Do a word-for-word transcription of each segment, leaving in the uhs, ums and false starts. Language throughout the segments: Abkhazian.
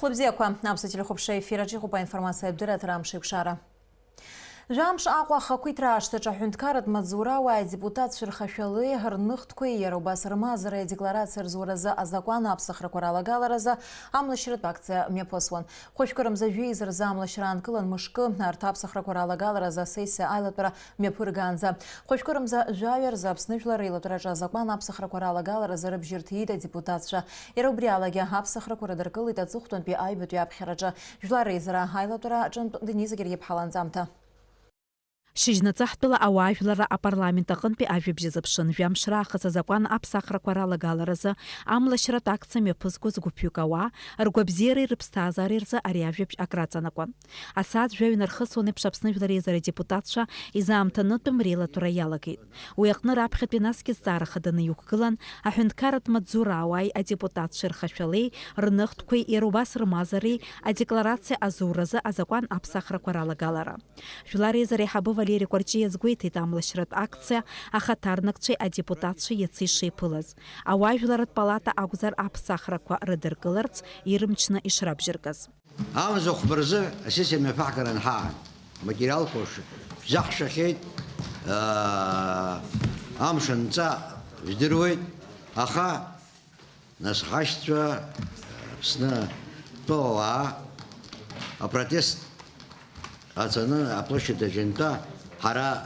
Хәылбзиақәа, аԥсуа телехәаԥшра ефир аҿы иҟоуп аинформациатә дырраҭара Амш еиқәшара. Жәамш Аҟәа ахақәиҭра ашҭаҿы аҳәынҭқарратә маҵзурауааи адепутатцәеи рхашәалеи, рныхтәқәеи, иара убас рмазареи адекларациа рзуразы азакәан аԥсахрақәа ралагаларазы амлашьратә акциа мҩаԥысуан. Хәышәқәа рымза жәеиза рзы амлашьра аанкылан мышкы. Арҭ аԥсахрақәа ралагаларазы асессиа аилатәара мҩаԥыргаанӡа. Хәышәқәа рымза жәаҩа рзы Аԥсны Жәлар Реилатәараҿы азакәан аԥсахрақәа ралагаларазы рыбжьы рҭиит адепутатцәа. Иара убри алагьы аԥсахрақәа рыдыркылеит аҵыхәтәантәи аҩбатәи аԥхьараҿы. Жәлар реизара аилатәара аҿынтә Денис Гергиԥҳа ланҵамҭа. Шьыжьнаҵаҳтәыла ауаажәларра апарламент аҟынтәи ажәабжь азыԥшын. Жәамш раахыс азакәан аԥсахрақәа ралагаларазы амлашьратә акциа мҩаԥызгоз гәыԥҩык ауаа ргәабзиареи рыԥсҭазаареи рзы ари ажәабжь акраҵанакуан. Асааҭ жәаҩа инархысуан еиԥш Аԥсны Жәлар Реизара адепутатцәа изаамҭанытәым реилатәара иалагеит. Уи аҟны раԥхьатәи насгьы зҵаара хаданы иқәгылан аҳәынҭқарратә маҵзураауааи адепутатцәеи рхашәалеи, рныхтәқәеи, иара убас рмазареи адекларациа азуразы азакәан аԥсахрақәа ралагалара. Жәлар Реизара аиҳабы Валери Кәарҷиа иазгәеиҭеит амлашьратә акциа ахаҭарнакцәеи адепутатцәеи иацы ишеиԥылаз. Ауаажәларратә палата акәзар аԥсахрақәа рыдыркыларц ирымчны ишрабжьыргаз. Амза хәба рзы асессиа мҩаԥаҳгара анҳаан, аматериалқәа ш-, шәзаҳшахьеит, аа, амш анҵа жәдыруеит, аха нас ҳашьцәа, Аԥсны тәоу ауаа апротест ҟаҵаны аплощадь аҿы ианҭәа, ҳара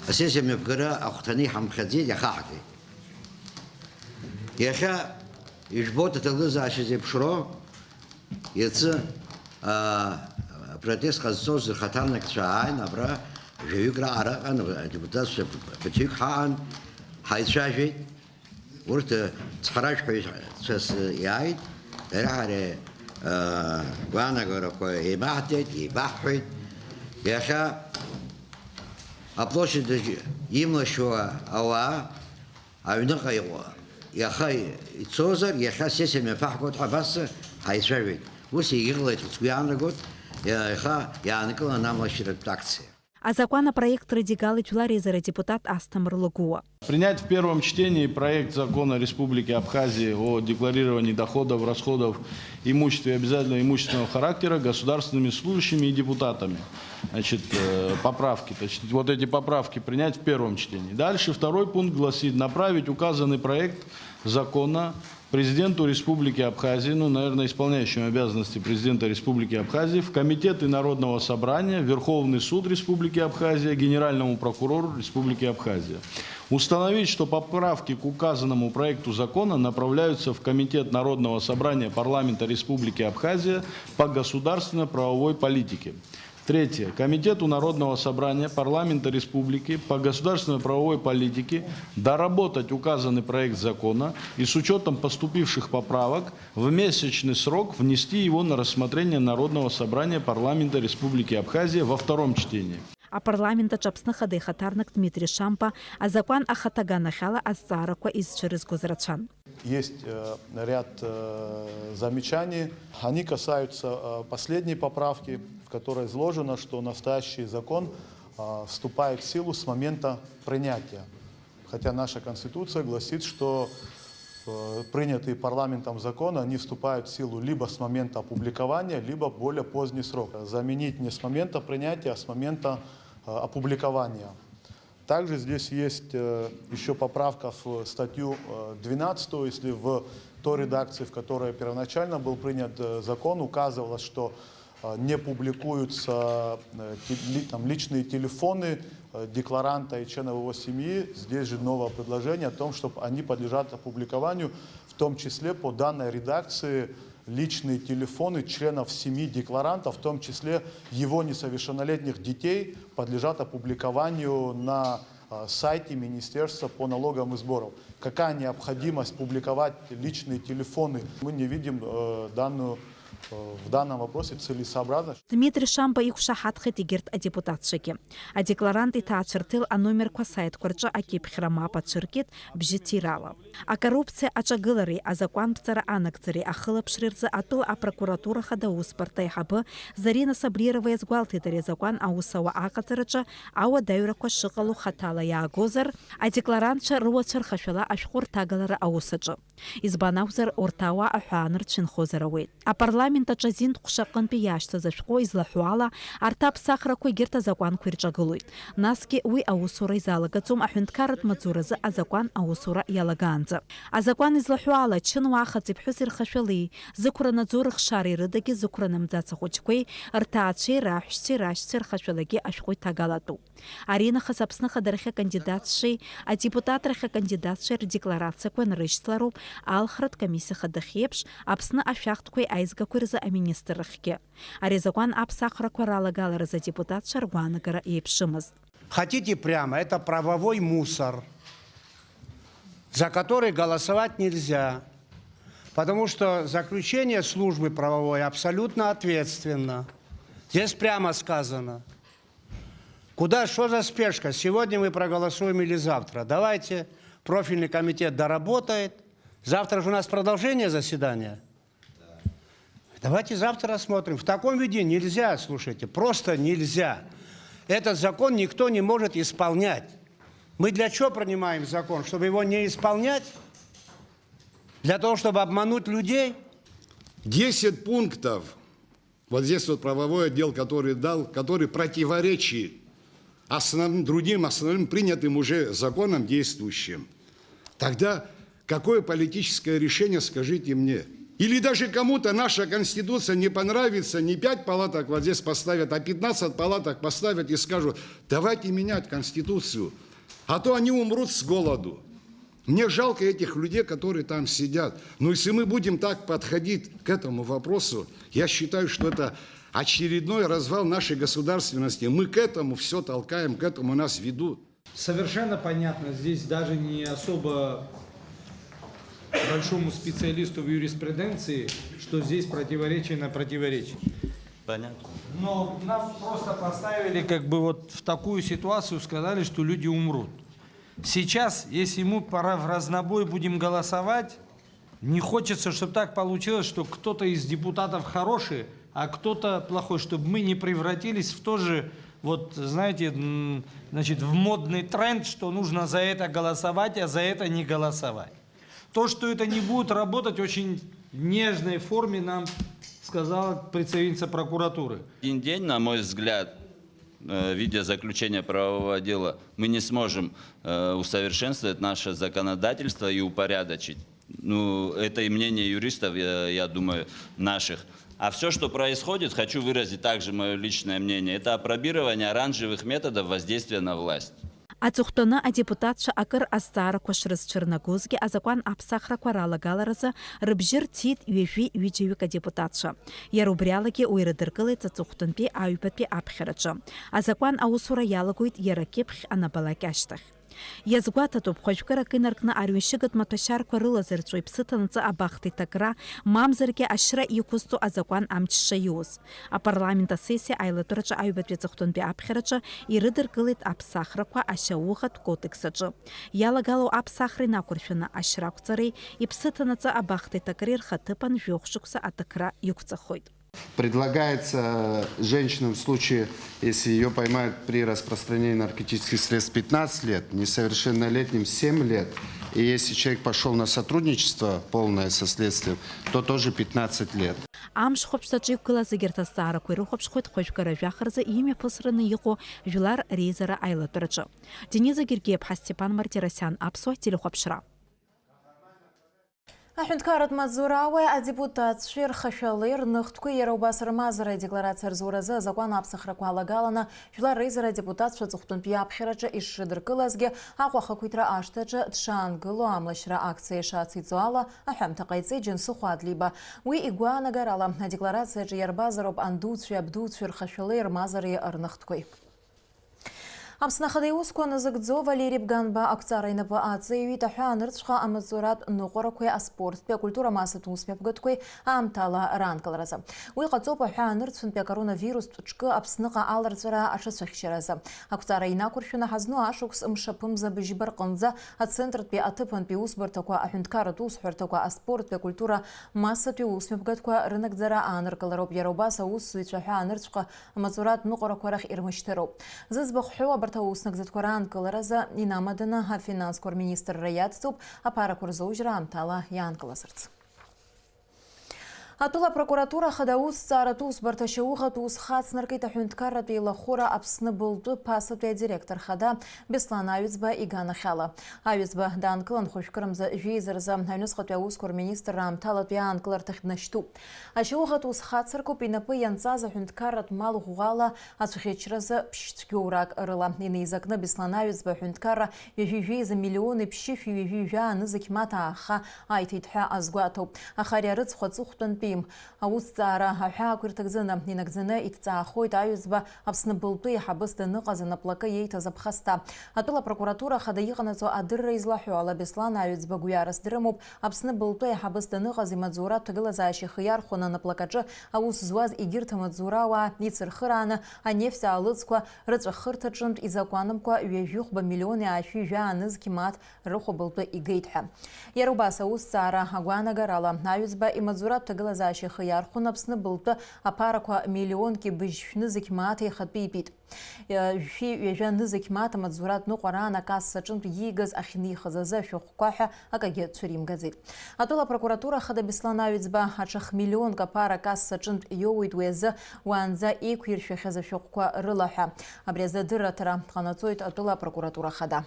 асессиа мҩаԥгара ахәҭаны иҳамхьаӡеит, иахаҳгеит. Иахьа ижәбоит аҭагылазаашьа зеиԥшроу, иацы, аа, апротест ҟазҵоз рхаҭарнакцәа ааин, абра жәаҩык раҟара ыҟан, адепутатцәа ԥыҭҩык ҳаҟан, ҳаицәажәеит. Урҭ цҳаражәҳәаҩцәас иааит, дара ҳара, аа, гәаанагарақәа еибаҳҭеит, еибаҳҳәеит. Иахьа аплощадь аҿы имлашьуа ауаа аҩныҟа иҟоу, иаха ицозар, иахьа асессиа мҩаԥаҳгоит ҳәа абас ҳаицәажәеит. Ус егьыҟалеит ҳәа сгәы иаанагоит, иаха иаанкылан амлашьратә акциа. Азакәан апроект рыдигалеит Жәлар Реизара адепутат Асҭамыр Лагәыуа. Принять в первом чтении проект закона Республики Абхазии о декларировании доходов, расходов, имущества и обязательного имущественного характера государственными служащими и депутатами. Значит, э, поправки. Значит, вот эти поправки принять в первом чтении. Дальше второй пункт гласит: направить указанный проект закона президенту Республики Абхазия, ну, наверное, исполняющему обязанности президента Республики Абхазия, в комитеты Народного собрания, Верховный суд Республики Абхазия, Генеральному прокурору Республики Абхазия. Установить, что поправки к указанному проекту закона направляются в Комитет Народного собрания Парламента Республики Абхазия по государственно-правовой политике. Третье. Комитету Народного собрания Парламента Республики по государственно-правовой политике доработать указанный проект закона и с учётом поступивших поправок в месячный срок внести его на рассмотрение Народного собрания Парламента Республики Абхазия во втором чтении. Апарламент аҿы Аԥсны Ахада ихаҭарнак Дмитри Шамба азакәан ахаҭаганахьала азҵаарақәа изцәырызгоз рацәан. Есть, э, ряд, э, замечаний. Они касаются, э, последней поправки, в которой изложено, что настоящий закон, э, вступает в силу с момента принятия. Хотя наша Конституция гласит, что, э, принятые парламентом законы, они вступают в силу либо с момента опубликования, либо в более поздний срок. Заменить не с момента принятия, а с момента, э, опубликования. Также здесь есть, э, ещё поправка в статью, э, двенадцатую, если в той редакции, в которой первоначально был принят, э, закон, указывалось, что, э, не публикуются, э, те-, ли-, там, личные телефоны, э, декларанта и членов его семьи. Здесь же новое предложение о том, чтобы они подлежат опубликованию, в том числе по данной редакции личные телефоны членов семьи декларанта, в том числе его несовершеннолетних детей, подлежат опубликованию на, э, сайте Министерства по налогам и сборам. Какая необходимость публиковать личные телефоны? Мы не видим, э, данную, В данном вопросе целесообразно. Дмитри Шамба иқәшаҳаҭхеит егьырҭ адепутатцәагьы. Адекларант иҭаацәарҭел аномерқәа асаитқәа рҿы акьыԥхьра мап ацәыркит бжьы ҭирала. Акоррупциа аҿагылареи азакәанԥҵара анагӡареи ахылаԥшреи рзы атәыла апрокуратура хада аусбарҭа аиҳабы Зарина Саблирова иазгәалҭеит ари азакәан аус ауа аҟаҵараҿы ауадаҩрақәа шыҟало хаҭала иаагозар, адекларантцәа рыуацәа рхашәала ашәҟәы рҭагалара аус аҿы. Избан акәзар, урҭ ауаа аҳәаанырцә инхозар ауеит. Апарламент аҿы азин ҟәша аҟынтәи иаашьҭыз ашәҟәы излаҳәо ала, арҭ аԥсахрақәа егьырҭ азакәанқәа ирҿагылоит. Насгьы уи аусура изалагаӡом аҳәынҭқарратә маҵзуразы азакәан аусура иалагаанӡа. Азакәан излаҳәо ала, чынуаа хаҵеи ԥҳәыси рхашәалеи, зықәра наӡоу рыхшареи рыдагьы зықәра нымӡац ахәыҷқәеи, рҭаацәеи, раҳәшьцәеи, рашьцәеи рхашәалагьы ашәҟәы иҭагалатәуп. Аринахыс Аԥсны Ахадарахьы акандидатцәеи адепутатрахь акандидатцәеи рдекларациақәа анрышьҭлароуп алхратә комиссиа хадахь еиԥш, Аԥсны ашәахтәқәеи аизгақәеи рзы аминистррахьгьы. Ари азакәан аԥсахрақәа ралагаларазы адепутатцәа ргәаанагара еиԥшымызт. Хотите прямо, это правовой мусор, за который голосовать нельзя, потому что заключение службы правовой абсолютно ответственно. Здесь прямо сказано. Куда, что за спешка? Сегодня мы проголосуем или завтра? Давайте, профильный комитет доработает. Завтра же у нас продолжение заседания. Давайте завтра рассмотрим. В таком виде нельзя, слушайте, просто нельзя. Этот закон никто не может исполнять. Мы для чего принимаем закон? Чтобы его не исполнять? Для того, чтобы обмануть людей? Десять пунктов. Вот здесь вот правовой отдел, который дал, который противоречит основным, другим основным принятым уже законам действующим. Тогда какое политическое решение, скажите мне? Или даже кому-то наша Конституция не понравится, не пять палаток вот здесь поставят, а пятнадцать палаток поставят и скажут: «Давайте менять Конституцию, а то они умрут с голоду». Мне жалко этих людей, которые там сидят. Но если мы будем так подходить к этому вопросу, я считаю, что это очередной развал нашей государственности. Мы к этому все толкаем, к этому нас ведут. Совершенно понятно, здесь даже не особо большому специалисту в юриспруденции, что здесь противоречие на противоречие. Понятно. Но нас просто поставили как бы вот в такую ситуацию, сказали, что люди умрут. Сейчас, если ему пора в разнобой будем голосовать, не хочется, чтобы так получилось, что кто-то из депутатов хороший, а кто-то плохой, чтобы мы не превратились в тоже, вот, знаете, значит, в модный тренд, что нужно за это голосовать, а за это не голосовать. То, что это не будет работать, очень нежной форме нам сказала представительница прокуратуры. Один день, на мой взгляд, э, видя заключение правового отдела, мы не сможем э, усовершенствовать наше законодательство и упорядочить. Ну, это и мнение юристов, я, я думаю, наших. А все, что происходит, хочу выразить также мое личное мнение, это апробирование оранжевых методов воздействия на власть. Аҵыхәтәаны адепутатцәа акыр азҵаарақәа шрызцәырнагозгьы азакәан аԥсахрақәа ралагаларазы рыбжьы рҭиит ҩажәи ҩыџьаҩык адепутатцәа. Иара убри алагьы уи рыдыркылеит аҵыхәтәантәи аҩбатәи аԥхьараҿы. Азакәан аусура иалагоит иара кьыԥхь анабалак ашьҭахь. Иазгәаҭатәуп, хәажәкырак инаркны арҩашьыгатә маҭәашьарқәа рылазырҵәо иԥсы ҭанаҵы абахҭа иҭакра, мамзаргьы ашьра иқәызҵо азакәан амч шаиуз. Апарламент асессиа аилатәараҿы аҩбатәи аҵыхәтәантәи аԥхьараҿы ирыдыркылеит аԥсахрақәа ашьауӷатә кодекс аҿы. Иалагало аԥсахра инақәыршәаны ашьра ақәҵареи иԥсы ҭанаҵы абахҭа иҭакреи рхаҭыԥан жәохә шықәса аҭакра иқәҵахоит. Предлагается женщинам в случае, если ее поймают при распространении наркотических средств, пятнадцать лет, несовершеннолетним семь лет, и если человек пошел на сотрудничество полное со следствием, то тоже пятнадцать лет. Амш хәаԥшь аҿы иқәгылаз зегьы рҭазҵаарақәа ирыхәаԥшхоит хәажәкара жәаха рзы имҩаԥысраны иҟоу жәлар реизара аилатәараҿы. Дениза Гергиеԥҳа, Степан Мартиросиан, Аԥсуа телехәаԥшра. Аҳәынҭқарратә маҵзура ауаҩ адепутатцәеи рхашәалеи рныхтәқәеи иара убас рмазара адекларациа рзуразы азакәан аԥсахрақәа алагаланы жәлар реизара адепутатцәа аҵыхәтәантәи аԥхьараҿы ишрыдыркылазгьы Аҟәа ахақәиҭра ашҭаҿы дшаангыло амлашьра акциа ишациҵо ала аҳәамҭа ҟаиҵеит Џьансыхә Адлеиба. Уи игәаанагарала, адекларациаҿы иарбазароуп андуцәеи абдуцәеи рхашәалеи рмазареи рныхтәқәеи. Аԥсны Ахада иусқәа назыгӡо Валери Бганба ақәҵара инапы аҵаиҩит аҳәаанырцәҟа амаҵуратә ныҟәарақәеи аспорттәи акультура массатә усмҩаԥгатәқәеи аамҭала раанкыларазы. Уи ҟаҵоуп аҳәаанырцәынтәи акоронавирустә ҿкы Аԥсныҟа аларҵәара аҽацәыхьчаразы. Ақәҵара инақәыршәаны ҳазну ашықәс мшаԥымза быжьба рҟынӡа ацентртәи аҭыԥантәи усбарҭақәа, аҳәынҭқарратә усҳәарҭақәа, аспорттәи акультура массатәи усмҩаԥгатәқәа рынагӡара ааныркылароуп. Иара убас аусзуҩцәа аҳәаанырцәҟа амаҵуратә ныҟәарақәа рахь ирмышьҭароуп. Зыӡбахә ҳәоу абарҭ ауснагӡатәқәа раанкыларазы инамаданы афинансқәа рминистрра иадҵоуп аԥарақәа рзоужьра аамҭала иаанкылазарц. Атәыла апрокуратура ахада аусҭҵааратә усбарҭа ашьауӷатә ус хацнаркит аҳәынҭқарратә еилахәыра Аԥсны былтәы ԥасатәи адиректор хада Беслан Аҩӡба иганахьала. Аҩӡба даанкылан хәажәкырамза жәеиза рзы аҩныҵҟатәи аусқәа рминистрра аамҭалатәи аанкыларҭахь днашьҭуп. Ашьауӷатә ус хацыркуп инапы ианҵаз аҳәынҭқарратә мал ӷәӷәала ацәӷьычразы ԥшь цәгьоурак рыла. Инеизакны Беслан Аҩӡба аҳәынҭқарра ҩажәи жәеиза миллиони ԥшьышәи ҩажәи жәаа нызқь мааҭ ааха аиҭеит ҳәа азгәаҭоуп. Аха ари арыцхә аҵыхәтәантәим аусҭҵаара аҳәаақәа ирҭагӡаны, инагӡаны иҭҵаахоит Аҩӡба Аԥсны былтәы еиҳабыс даныҟаз анаплакы иеиҭаз аԥхасҭа. Атәыла апрокуратура ахада иҟанаҵо адырра излаҳәо ала, Беслан Аҩӡба гәҩарас дрымоуп. Аԥсны былтәы аиҳабыс даныҟаз имаҵзуратә ҭагылазаашьа ихы иархәаны анаплакаҿы аус зуаз егьырҭ амаҵзурауаа ицырхырааны анефть аалыҵқәа рыҵәахырҭаҿынтә изакәанымкәа ҩажәихәба миллиони аашәи жәаа нызқь мааҭ рыхәа былтәы игеит ҳәа. Иара убас аусҭҵаара агәаанагарала, Аҩӡба имаҵзуратә ҭагылазаашьа ихы иархәон Аԥсны былтәы аԥарақәа миллионки быжьшә нызқь мааҭ еихатәы итәит. Жәшәи ҩажәа нызқь мааҭ амаҵзуратә ныҟәараан акассаҿынтә иигаз ахьнихыз азы ашәҟәқәа ҳәа акагьы цәыримгаӡеит. Атәыла апрокуратура ахада Беслан Аҩӡба аҽа хмиллионк аԥара акассаҿынтә иоуеит уи азы уаанӡа еиқәиршәахьаз ашәҟәқәа рыла ҳәа. Абри азы адырраҭара ҟанаҵоит атәыла апрокуратура ахада.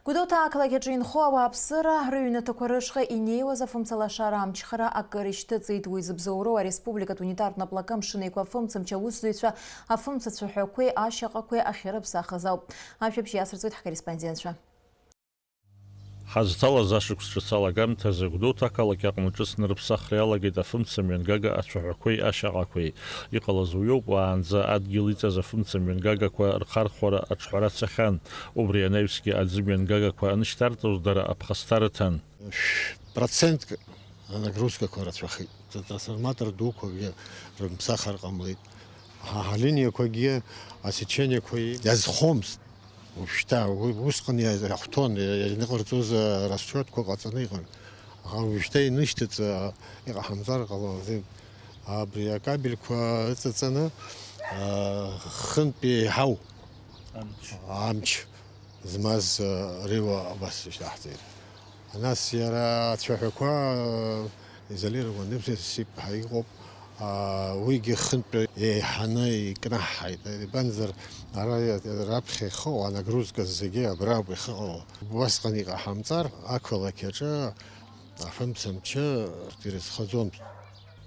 Гәдоуҭа ақалақь аҿы инхо ауааԥсыра рыҩнаҭақәа рышҟа инеиуаз афымцалашара амчхара акыр ишьҭыҵит. Уи зыбзоуроу ареспубликатә унитартә наплакы амшын еиқәа афымцамч аусзуҩцәа афымцацәаҳәақәеи ашьаҟақәеи ахьырыԥсахыз ауп. Ажәабжь иацырҵоит ҳкорреспондентцәа. Ҳазҭалаз ашықәс ҿыц алагамҭазы Гәдоуҭа ақалақь аҟны ҿыцны рыԥсахра иалагеит афымца мҩангага ацәаҳәақәеи ашьаҟақәеи. Иҟалаз уиоуп, уаанӡа адгьыл иҵаз афымца мҩангагақәа рхархәара аҿҳәара цахьан. Убри анаҩсгьы аӡы мҩангагақәа анышьҭарҵоз дара аԥхасҭа рыҭан. Шә-, процентк анагрузкақәа рацәахеит. Трансформатор дуқәагьы рымԥсахыр ҟамлеит. Ҳа, ҳалиниақәагьы асечениақәа иазхомызт. Уажәшьҭа у-, усҟан иа-, иаҳҭон, иа-, ианыҟарҵоз, а, расчетқәа ҟаҵаны иҟан. Аха уажәшьҭа инышьҭыҵ, а, иҟаҳамҵар ҟалаӡеит. Абри акабельқәа ыҵаҵаны, а, хынтә еиҳау амч, амч змаз, а, реиуа абас ишьҭаҳҵеит. Нас иара ацәаҳәақәа, а, изолированный ныбжьыс иԥҳа иҟоуп. А, уигьы хынтә еиҳаны икнаҳҳаит. Избанзар, ара раԥхьа ихыҟоу анагрузка зегьы абра ауп ихыҟало. Убасҟан иҟаҳамҵар, ақалақь аҿы афымцамчы ирызхаӡомызт.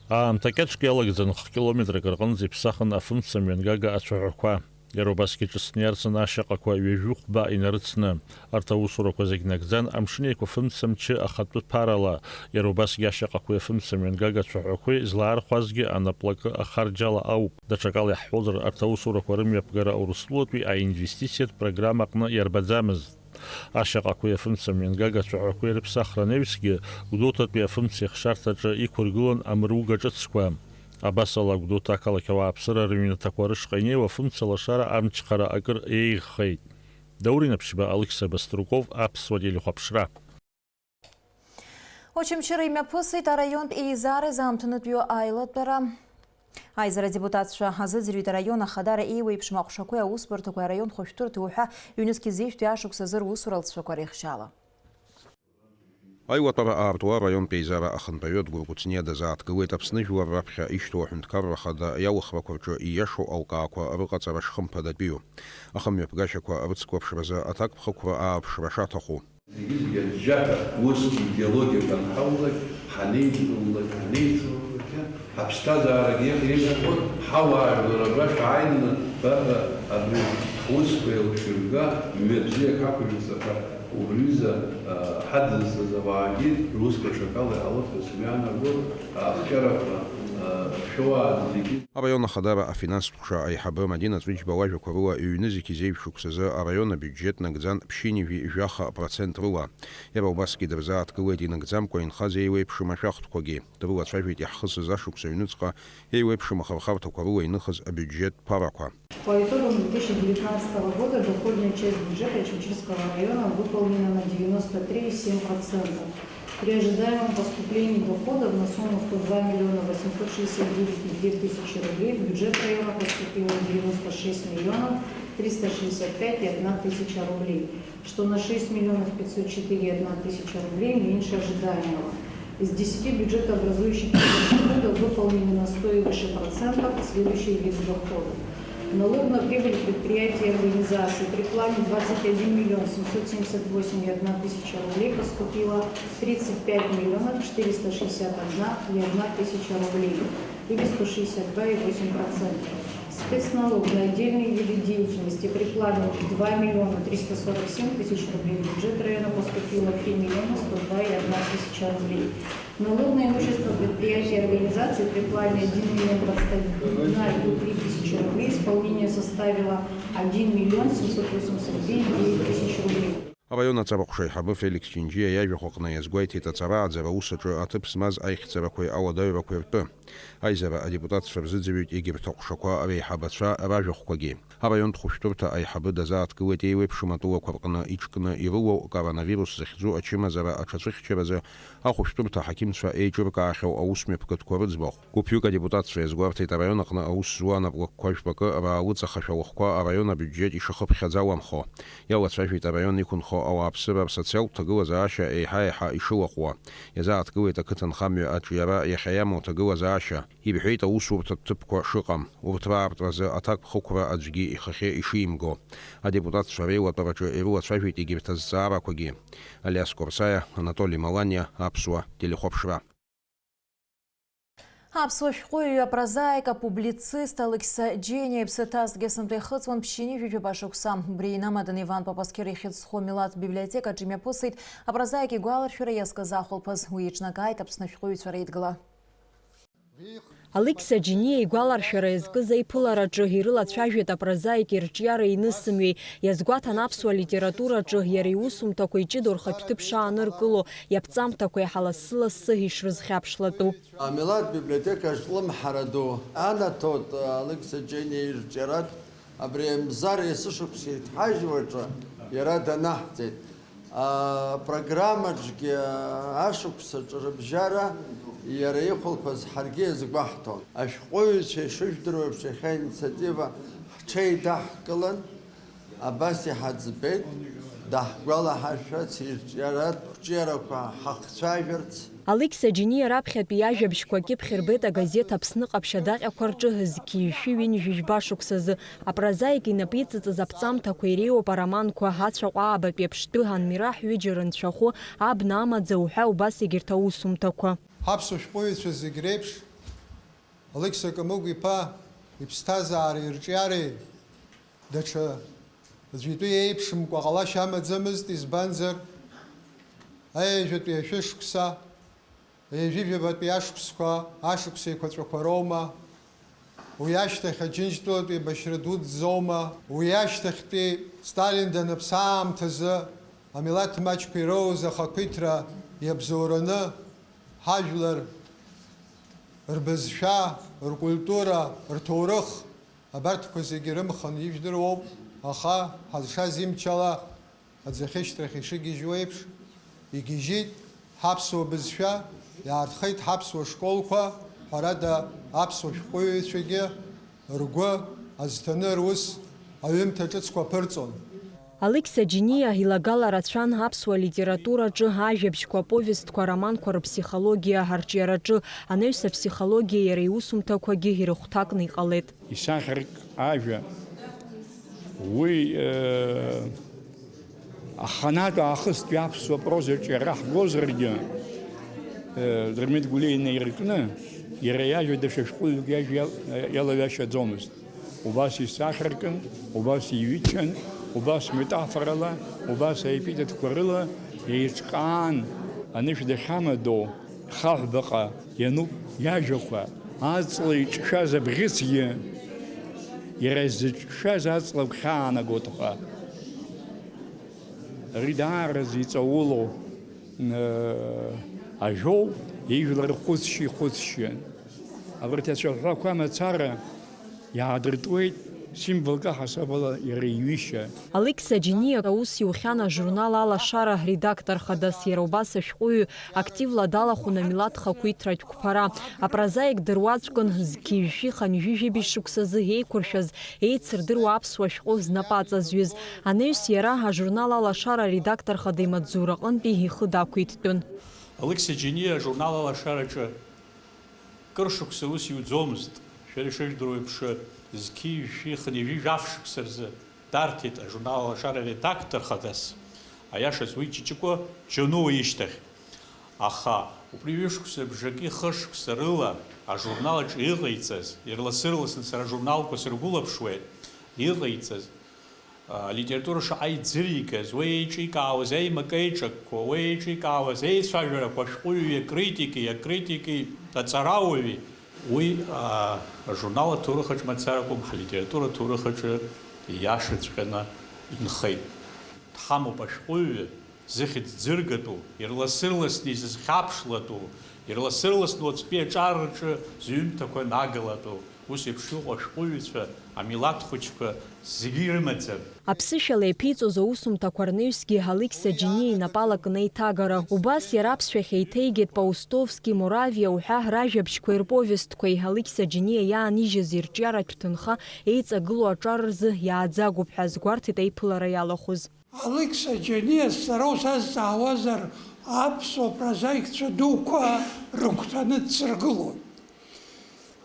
Аамҭа кьаҿк иалагӡан хә-километрак рҟынӡа иԥсахын афымца мҩангага ацәаҳәақәа. Иара убасгьы ҿыцны иарсны ашьаҟақәа ҩажәи хәба инарыцны. Арҭ аусурақәа зегь нагӡан, амшын еиқәа фымцамчы ахатәы ԥарала, иара убасгьы ашьаҟақәеи афымца мҩангага ацәаҳәақәеи злаархәазгьы анаплакы ахарџьала ауп. Даҽакала иаҳҳәозар, арҭ аусурақәа рымҩаԥгара Урыстәылатәи аинвестициатә программа аҟны иарбаӡамызт. Ашьаҟақәеи афымца мҩангага ацәаҳәақәеи рыԥсахра анаҩсгьы, Гәдоуҭатәи афымца ихшарҭаҿы иқәыргылан амруга ҿыцқәа. Абасала, Гәдоуҭа ақалақь ауааԥсыра рыҩнаҭақәа рышҟа инеиуа афымцалашара амчхара акыр еиӷьхеит. Даур Инаԥшьба, Алықьса Баструков, Аԥсуа телехәаԥшра. Очамчыра имҩаԥысит араионтә еизара изаамҭанытәиу аилатәара. Аизара адепутатцәа азыӡырҩит араион ахадара еиуеиԥшым аҟәшақәеи аусбарҭақәеи араион хәышәтәырҭеи уҳәа ҩнызқь зежәтәи ашықәс азы русура алҵшәақәа реихшьаала. Аилатәара аартуа араионтә еизара ахантәаҩы Адгәыр Кәыҵниа дазааҭгылеит Аԥсны жәлар раԥхьа ишьҭоу аҳәынҭқарра ахада иалхрақәа рҿы ииашоу алкаақәа рыҟаҵара шхымԥадатәиу, ахымҩаԥгашьақәа рыцклаԥшразы аҭакԥхықәра аарԥшра шаҭаху. Зегьы-зегьы аџьџьаҳәа ус идеологиак анҳаулак, ҳанеидгылалак, ҳанеицлалак, ҳаԥсҭазаарагьы еиӷьхон, ҳауаажәлар абра шәааины, баба, абри ҳусқәа еилшәырга, мҩа бзиак ҳақәыжәҵа ҳәа, убри ҩыза, а, ҳадызҵаз ауаагьы русқәа ҽакала иҟалоит ҳәа сгәы иаанагоит, ахҿарақәа, а, Шәуаа зегьы. Араион ахадара афинанстә ҟәша аиҳабы Мадина Ҵәыџьба лажәақәа рыла, ҩ-нызқьи зеижә шықәсазы араион абиуџьет нагӡан ԥшьынҩажәи жәаха процент рыла. Иара убасгьы дырзааҭгылеит инагӡамкәа инхаз еиуеиԥшым ашәахтәқәагьы. Дрылацәажәеит иаҳхысыз ашықәс аҩныҵҟа еиуеиԥшым ахырхарҭақәа рыла иныхыз абиуџьет ԥарақәа. По итогам две тысячи девятнадцатого года доходная часть бюджета Очамчирского района выполнена на девяносто три и семь процентов. При ожидаемом поступлении доходов на сумму сто два миллиона восемьсот шестьдесят девять и две тысячи рублей в бюджет района поступило девяносто шесть миллионов триста шестьдесят пять и одна тысяча рублей, что на шесть миллионов пятьсот четыре и одна тысяча рублей меньше ожидаемого. Из десяти бюджетообразующих видов дохода выполнены на сто и выше процентов следующие виды доходов. Налог на прибыль предприятий и организаций при плане двадцать один миллион семьсот семьдесят восемь и одна тысяча рублей поступило тридцать пять миллионов четыреста шестьдесят одна и одна тысяча рублей, или сто шестьдесят два и восемь процентов. Спецналог на отдельные виды деятельности при плане два миллиона триста сорок семь тысяч рублей в бюджет района поступило три миллиона сто два и одна тысяча рублей. Налог на имущество предприятий и организаций при плане один миллион двадцать одна и три тысячи рублей, исполнение составило один миллион семьсот восемьдесят две и девять тысяч рублей. Араион аҵара ҟәша аиҳабы Феликс Ҷинџьиа иажәахә аҟны иазгәеиҭеит аҵара ааӡара аус аҿы аҭыԥ змаз аихьӡарақәеи ауадаҩрақәеи ртәы. Аизара адепутатцәа рзыӡырҩит егьырҭ аҟәшақәа реиҳабацәа ражәахәқәагьы. Араионтә хәышәтәырҭа аиҳабы дазааҭгылеит еиуеиԥшым атәылақәа рҟны иҿкны ирылоу коронавирус захьӡу ачымазара аҽацәыхьчаразы ахәышәтәырҭа аҳақьымцәа еиҿыркаахьоу аусмҩаԥгатәқәа рыӡбахә. Гәыԥҩык адепутатцәа иазгәарҭеит араион аҟны аус зуа анапкы қәажәпакы раалыҵахашәа уахәқәа араион абиуџьет ишахыԥхьаӡауамхо. Иалацәажәеит араион иқәынхо ауааԥсыра рсоциалтә ҭагылазаашьа еиҳа-еиҳа ишылаҟәуа. Иазааҭгылеит ақыҭанхамҩа аҿиара иахьа иамоу аҭагылазаашьа. Ирҳәеит аусурҭатә ҭыԥқәа шыҟам, урҭ раартразы аҭакԥхықәра аӡәгьы ихахьы ишимго. Адепутатцәа реилатәараҿы ирылацәажәеит егьырҭ азҵаарақәагьы. Алиас Корсаиа, Анатоли Маланиа, Аԥсуа телехәаԥшра. Аԥсуа шәҟәыҩҩы, апрозаик, апублицист Алықьса Џьениа иԥсы ҭазҭгьы сынтәа ихыҵуан ԥшьынҩажәи жәаба шықәса. Убри инамаданы Иван Папасқьыр ихьӡ зху амилаҭтә библиотекаҿы имҩаԥысит апрозаик игәаларшәара иазкыз ахәылԥаз. Уи еиҿнакааит Аԥсны ашәҟәыҩҩцәа реидгыла. Алықьса Џьениа игәаларшәара иазкыз аиԥылараҿы ирылацәажәеит апрозаик ирҿиара инысымҩеи, иазгәаҭан аԥсуа литератураҿы иара иусумҭақәа иҷыдоу рхатә ҭыԥ шааныркыло, иаԥҵамҭақәа еиҳа лассы-лассы ишрызхьаԥшлатәу. Амилаҭ библиотекаҿ лымҳара ду анаҭоит Алықьса Џьениа ирҿиаратә Абри Мзар есышықәса иҭҳажьуаҿы иара данаҳҵеит. Апрограммаҿгьы ашықәсаҿы рыбжьара иара ихәылԥаз ҳаргьы иазгәаҳҭон. Ашәҟәыҩҩцәа ишыжәдыруа еиԥш, иахьа аинициатива ҳҽеидаҳкылан, абас иҳаӡбеит, даҳгәалаҳаршәарц, ирҿиаратә қәҿиарақәа ҳахцәажәарц. Алықьса Џьениа раԥхьатәи иажәабжьқәа акьыԥхь рбеит агазеҭ Аԥсны ҟаԥшь адаҟьақәа рҿы зқьи жәшәи ҩынҩажәи жәба шықәсазы. Апрозаик инапы иҵыҵыз аԥҵамҭақәа иреиуоуп ароманқәа Ацәаҟәа аабатәи аԥштәы, Анмираҳ ҩыџьа рынцәахәы, Абна амаӡа уҳәа убас егьырҭ аусумҭақәа. Ҳаԥсуа шәҟәыҩҩцәа зегь реиԥш, Алықьса Камыгә-иԥа иԥсҭазаареи ирҿиареи даҽа аӡәитәы еиԥшымкәа ҟалашьа амаӡамызт, избанзар, аҩажәатәи ашәышықәса, ҩажәи жәабатәи ашықәсқәа, ашықәс еиқәаҵәақәа роума, уи ашьҭахь Аџьынџьтәылатәи еибашьра дуӡӡоума, уи ашьҭахьтәи Сталин даныԥсы аамҭазы амилаҭ маҷқәа ироуз ахақәиҭра иабзоураны, ҳажәлар рбызшәа, ркультура, рҭоурых, абарҭқәа зегьы рымхын ижәдыруоуп, аха ҳазшаз имчала аӡахьышьҭрахь ишыгьежьуа еиԥш, игьежьит ҳаԥсуа бызшәа, иаархеит ҳаԥсуа школқәа, ҳәарада, аԥсуа шәҟәыҩҩцәагьы ргәы азҭаны рус аҩымҭа ҿыцқәа аԥырҵон. Алықьса Џьениа илагала рацәан аԥсуа литератураҿы ажәабжьқәа, аповестқәа, ароманқәа рыԥсихологиа арҿиараҿы, анаҩс аԥсихологиа иара иусумҭақәагьы ирыхәҭакны иҟалеит. Исахьарк ажәа, уи, э, аханатә аахыстәи аԥсуа прозаҿы иара ҳгозаргьы, э, Дырмит Гәлиа инаиркны, иара иажәа даҽа шәҟәыҩҩык иажәа иал-, иалаҩашьаӡомызт. Убас исахьаркын, убас иҩычан, убас метафорала, убас аепитетқәа рыла еиҿкаан, анышә дахьамадоу хаҳәбаҟа иануп иажәақәа. Аҵла иҿшәаз абӷьыцгьы, иара изыҿшәаз аҵла гәхьаанагоит ҳәа. Ари даараӡа иҵаулоу, э, ажәоуп, ижәлар хәыцшьа ихәыцшьа. Абарҭ ацәаҳәақәа мацара иаадыртуеит, символк аҳасабала иара иҩышьа. Алықьса Џьениа аус иухьан ажурнал Алашара редактор хадас, иара убас ашәҟәыҩҩы активла далахәын амилаҭ хақәиҭратә қәԥара. Апрозаик дыруаӡәкын, зқьи жәшәи хынҩажәи жәибжь шықәсазы еиқәыршәаз, еицырдыруа аԥсуа шәҟәы знапы аҵазҩыз. Анаҩс иара ажурнал Алашара аредактор хада имаҵзура аҟынтәи ихы дақәиҭтәын. Алықьса Џьениа ажурнал Алашараҿы кыр шықәса ус иуӡомызт. Шәара ишыжәдыруа еиԥш, зқьи жәшәи хынҩажәи жәаф шықәса рзы дарҭеит ажурнал Алашара редактор хадас. Аиашаз, уи Ҷыҷыкәа Џьонуа ишьҭахь. Аха убри ҩышықәса бжаки хышықәса рыла ажурнал аҿы иҟаиҵаз, ирлас-ырласны сара ажурналқәа сыргәылаԥшуеит, иҟаиҵаз, а, литература шаҟа иӡыригаз, уи еиҿикаауаз аимак-аиҿакқәа, уи еиҿикаауаз еицәажәарақәа ашәҟәыҩҩи акритики, акритики аҵарауаҩи. Уи, а, ажурнал аҭоурых аҿы мацаракәым, ҳлитература аҭоурых аҿы ииашаҵәҟьаны инхеит. Дҳамоуп ашәҟәыҩҩы, зыхьӡ ӡыргатәу, ирлас-ырласны изызхьаԥшлатәу, ирлас-ырласны уаҵәтәи аҿар рҿы зҩымҭақәа нагалатәу, ус еиԥш иҟоу ашәҟәыҩҩцәа, амилаҭ хәыҷқәа зегьы ирымаӡам. Аԥсышәала иаԥиҵоз аусумҭақәа рнаҩсгьы Алықьса Џьениа инапала кны аиҭагара. Убас иара аԥсшәахь еиҭеигеит Паустовски, Моравиа уҳәа ражәабжьқәеи рповестқәеи. Алықьса Џьениа иаанижьыз ирҿиаратә ҭынха еиҵагылоу аҿар рзы иааӡагоуп ҳәа азгәарҭеит аиԥылара иалахәыз. Алықьса Џьениа сара усазҵаауазар, аԥсуа прозаикцәа дуқәа рыгәҭаны дсыргылоит.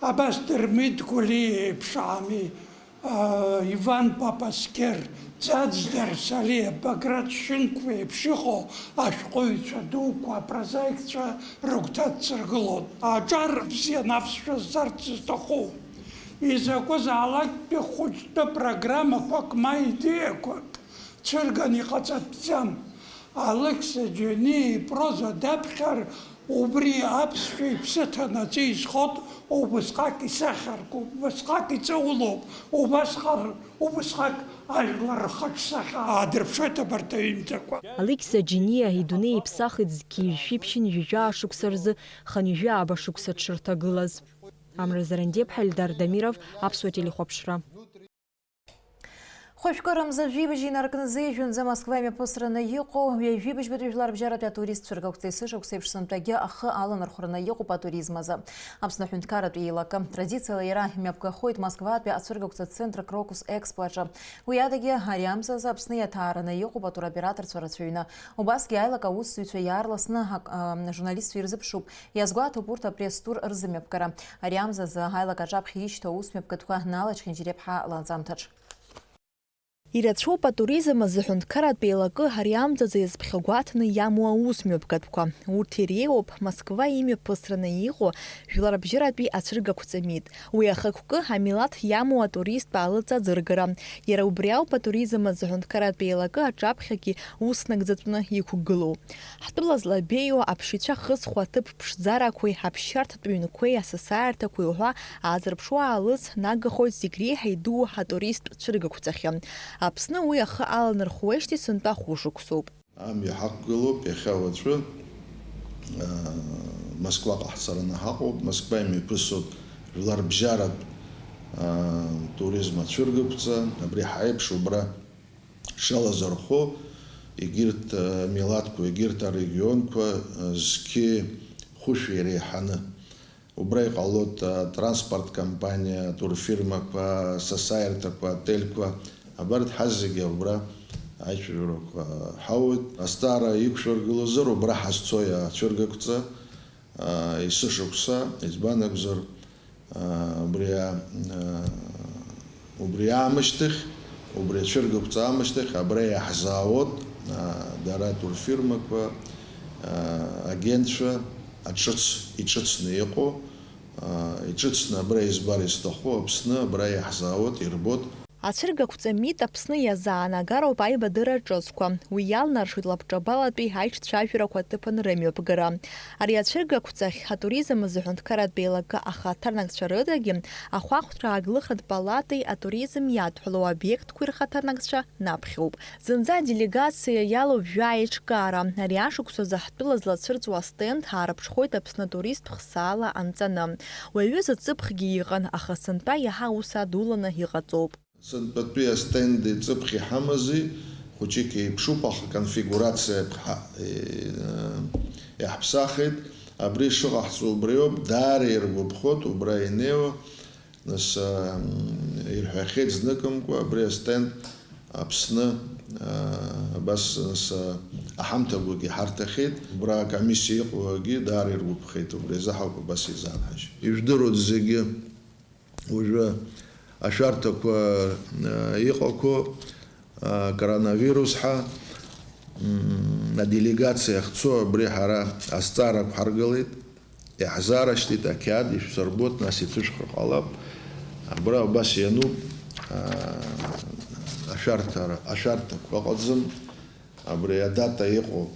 Абас Дырмит Гәлиа еиԥш ами, аа, Иван Папаскер, Ӡаӡ Дарсалиа, Баграт Шьынқәба еиԥш иҟоу ашәҟәыҩҩцәа дуқәа, апрозаикцәа рыгәҭа дсыргылоит. Аҿар бзианы аԥсшәа зҵарц зҭаху изакәызаалакгьы хәыҷтәы программақәак ма идеиақәак цәырган иҟаҵатәӡам. Алықьса Џьениа ипроза даԥхьар, убри аԥсшәа иԥсы ҭанаҵы изхот убысҟак исахьаркуп, убысҟак иҵаулоуп, убасҟар-, убысҟак ажәлар рхаҿсахьа аадырԥшуеит абарҭ аҩымҭақәа. Алықьса Џьениа идунеи иԥсахит зқьи жәшәи ԥшьынҩажәи жәаа шықәса рзы хынҩажәи ааба шықәса дшырҭагылаз. Амра Зарандиаԥҳа, Эльдар Дамиров, Аԥсуа телехәаԥшра. Хәышәкы рымза жәибжь инаркны зежәынӡа Москва имҩаԥысраны иҟоу ҩажәибжьбатәи жәларбжьаратәи атурист цәыргақәҵа есышықәса еиԥш сынтәагьы ахы аланархәраны иҟоуп атуризм азы. Аԥсны аҳәынҭқарратә еилакы традициала иара имҩаԥгахоит Москватәи ацәыргақәҵа центр Крокус Экспо аҿы. Уи адагьы ари амзазы Аԥсны иаҭаараны иҟоуп атуроператорцәа рацәаҩны. Убасгьы аилак аусзуҩцәа иаарласны ак-, ам, ажурналистцәа ирзыԥшуп. Иазгәаҭоуп урҭ апресс-тур рзымҩаԥгара. Ари амзазы аилак аҿаԥхьа ишьҭоу аусмҩаԥгатәқәа Налач Хьынџьариаԥҳа ланҵамҭаҿ. Ирацәоуп атуризм азы аҳәынҭқарратә еилакы ари амзазы иазԥхьагәаҭаны иамоу аусмҩаԥгатәқәа. Урҭ иреиуоуп Москва имҩаԥысраны иҟоу жәларбжьаратәи ацәыргақәҵа мит. Уи ахықәкы амилаҭ иамоу атуристтә аалыҵ аӡыргара. Иара убри ауп атуризм азы аҳәынҭқарратә еилакы аҿаԥхьагьы ус нагӡатәны иқәгылоу. Ҳтәыла злабеиоу аԥшыҩцәа хызхуа аҭыԥ ԥшӡарақәеи аԥсшьарҭатә ҩнқәеи асасааирҭақәеи уҳәа аазырԥшуа аалыҵ нагахоит зегь реиҳа идуу атуристтә цәыргақәҵахьы. Аԥсны уи ахы аланархуеижьҭеи сынтәа хәышықәсоуп. Амҩа ҳақәгылоуп иахьа уаҵәы, аа, Москваҟа ҳцараны ҳаҟоуп. Москва имҩаԥысуеит жәларбжьаратә, аа, туризм ацәыргақәҵа. Абри ҳаиԥш убра шалазырхәо, егьырҭ, э, милаҭқәа, егьырҭ арегионқәа, э, зқьи хәышәи иреиҳаны. Убра иҟалоит, э, транспорт компаниа, атурфирмақәа, асасааирҭақәа, ательқәа, абарҭ ҳазегьы убра аицәажәарақәа ҳауеит. Азҵаара иқәшәыргылозар, убра ҳазцои ацәыргақәҵа, э, есышықәса, избан акәзар, Убри а-, убри аамышьҭахь, убри ацәыргақәҵа аамышьҭахь абра иаҳзаауеит, а, дара атурфирмақәа, а, агентцәа, аҿыц, иҿыцны иҟоу, а, иҿыцны абра избар изҭаху Аԥсны абра иаҳзаауеит, ирбоит. Ацәыргақәҵа МИД Аԥсны иазаанагароуп аибадырра ҿыцқәа. Уи иалнаршоит лабҿабалатәи аиҿцәажәарақәа аҭыԥан рымҩаԥгара. Ари ацәыргақәҵахь атуризм азы аҳәынҭқарратә еилакы ахаҭарнакцәа рыдагьы ахәаахәҭра ааглыхатә палатеи атуризм иадҳәалоу обиектқәеи рхаҭарнакцәа наԥхьоуп. Зынӡа аделегациа иалоуп жәа аиҿкаара. Ари ашықәсазы ҳтәыла злацәырҵуа астенд аарԥшхоит Аԥсны атурист хсаала анҵаны. Уаҩы заҵыԥхгьы иҟан, аха сынтәа иаҳа аус адуланы иҟаҵоуп. Сынтәатәи астенд иҵыԥх иҳамази, хәыҷык еиԥшуп, аха конфигурациа ԥха-, е-, иаҳԥсахит. Абри шыҟаҳҵо убриоуп, даара иргәаԥхоит убра инеиуа. Нас, а, м, ирҳәахьеит зныкымкәа, абри астенд Аԥсны, а, абас, нас, а, аҳамҭақәагьы ҳарҭахьеит. Убра акомиссиа иҟоугьы даара иргәаԥхеит, убри азы ҳауп абас изаанҳажьуа. Ижәдыруеит зегьы, уажәы ашәарҭақәа, а, иҟақәоу, а, коронавирус ҳәа, м, аделегациа ахьцо абри ҳара азҵаарақәа ҳаргылеит. Иаҳзаарышьҭит ақьаад, ишәсырбот, нас иҭышәхыр ҟалап. Абра убас иануп, аа, ашәарҭара, ашәарҭақәа ыҟаӡам. Абри адата иҟоу,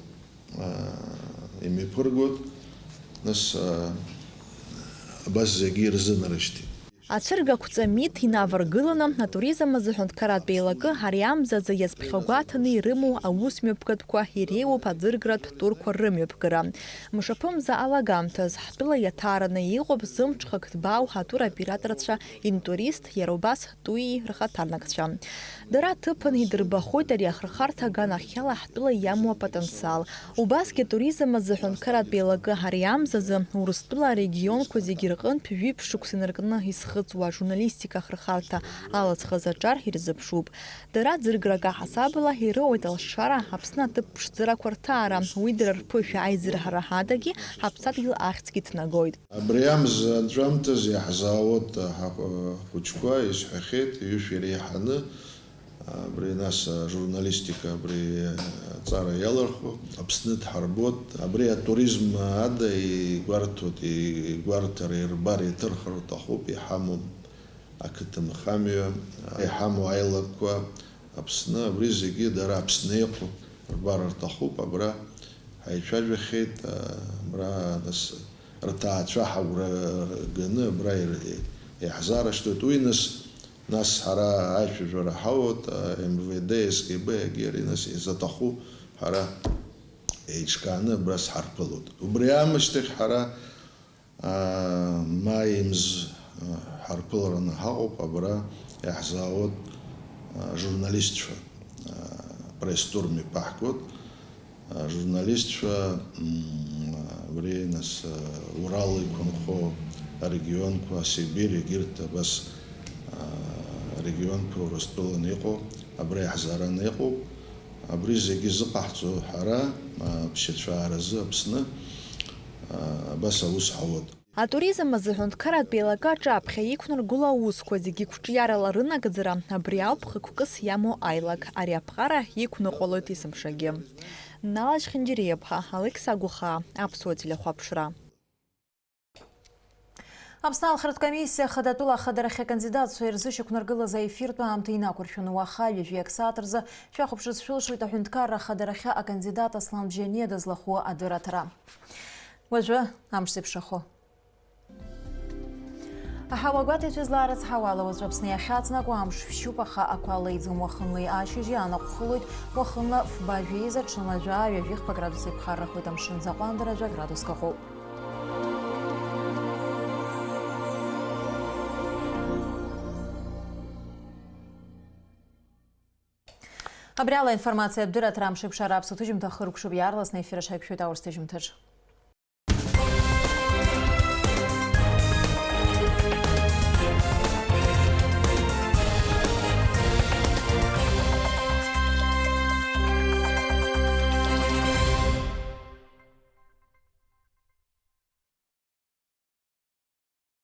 аа, имҩаԥыргоит. Нас, аа, абас зегьы ирзынарышьҭит. Ацәыргақәҵа МИД инаваргыланы, атуризм азы аҳәынҭқарратә еилакы ари амзазы иазԥхьагәаҭаны ирымоу аусмҩаԥгатәқәа иреиуоуп аӡыргаратә турқәа рымҩаԥгара. Мшаԥымза алагамҭаз, ҳтәыла иаҭараны иҟоуп зымҽхак ҭбаау атуроператорцәа, интурист, иара убас туии рхаҭарнакцәа. Дара аҭыԥан идырбахоит ари ахырхарҭа аганахьала ҳтәыла иамоу апотенциал. Убасгьы атуризм азы аҳәынҭқарратә еилакы ари амзазы Урыстәыла арегионқәа зегьы рҟынтә жәиԥшь шықәса инаркны изхыҵуа ажурналистика ахырхарҭа алаӡхаз аҿар ирзыԥшуп. Дара ӡыргарак аҳасабала ирыуеит алшара, Аԥсны аҭыԥ ԥшӡарақәа рҭаара, уи дара рԥышәа аизырҳара адагьы ҳаԥсадгьыл ахьӡгьы ҭнагоит. Абри амза анҵәамҭаз иаҳзаауеит ҳахәыҷқәа, исҳәахьеит, ҩышә иреиҳаны, абри нас ажурналистика абри аҵара иалырхуа, Аԥсны дҳарбоит. Абри атуризм ада игәарҭоит, игәарҭара ирбар, иҭырхыр рҭахуп, иҳамоуп. Ақыҭанхамҩа, иҳамоу аилакқәа Аԥсны, абри зегьы дара Аԥсны иҟоуп, рбар рҭахуп, абра ҳаицәажәахьеит, абра нас рҭаацәа ҳагәра ганы абра ир-, иаҳзаарышьҭуеит. Уи нас, нас ҳара аицәажәара ҳауеит, МВД, СГБ, егьи нас изаҭаху ҳара еиҿкааны абра сҳарԥылоит. Убри аамышьҭахь ҳара Аа, маи мз, аа, ҳарԥылараны ҳаҟоуп, абра иаҳзаауеит, аа, журналистцәа, аа, пресс-тур мҩаԥаҳгоит. Аа, журналистцәа, м, абри нас, аа, Урал иқәынхо арегионқәа, Сибирь, егьырҭ абас, аа, арегионқәа Урыстәылан иҟоу, абра иаҳзаараны иҟоуп. Абри зегьы зыҟаҳҵо ҳара, аа, ԥсшьацәааразы Аԥсны, аа, абас аус ҳауеит. Атуризм азы аҳәынҭқарратә еилакы аҿаԥхьа иқәнаргыло аусқәа зегьы қәҿиарала рынагӡара, абри ауп хықәкыс иамоу аилак, ари аԥҟара иқәныҟәалоит есымшагьы. Нала Чхинџьириаԥҳа, Алекса Гәыхаа, Аԥсуа телехәаԥшра. Аԥсны алхратә комиссиа ахадатәыла ахадарахьы акандидатцәа ирзышьақәнаргылаз аефиртә аамҭа инақәыршәаны уаха ҩажәи акы сааҭ рзы шәахәаԥшырц шәылшоит аҳәынҭқарра ахадарахьы акандидат Аслан Бжьаниа дызлахәу адырраҭара. Уажәы амш зеиԥшрахо. Аҳауа гәаҭаҩцәа злаарыцҳауала, уаҵәы Аԥсны иахьаҵнакуа амш шәшьуп, аха ақәа леиӡом, уахынлеи ашьыжьи анаҟә хылоит, уахынла фба жәеиза, ҽынла жәаа, ҩажәи хԥа градус еиқәхаррахоит, амшын аӡы аҟәандара жәа градуск ыҟоуп. Абри ала аинформациатә дырраҭара амш еиқәшара аԥсуа ҭыжьымҭа ахыркәшоуп, иаарласны аефир аҽаиқәшәоит аурыс ҭыжьымҭаҿ.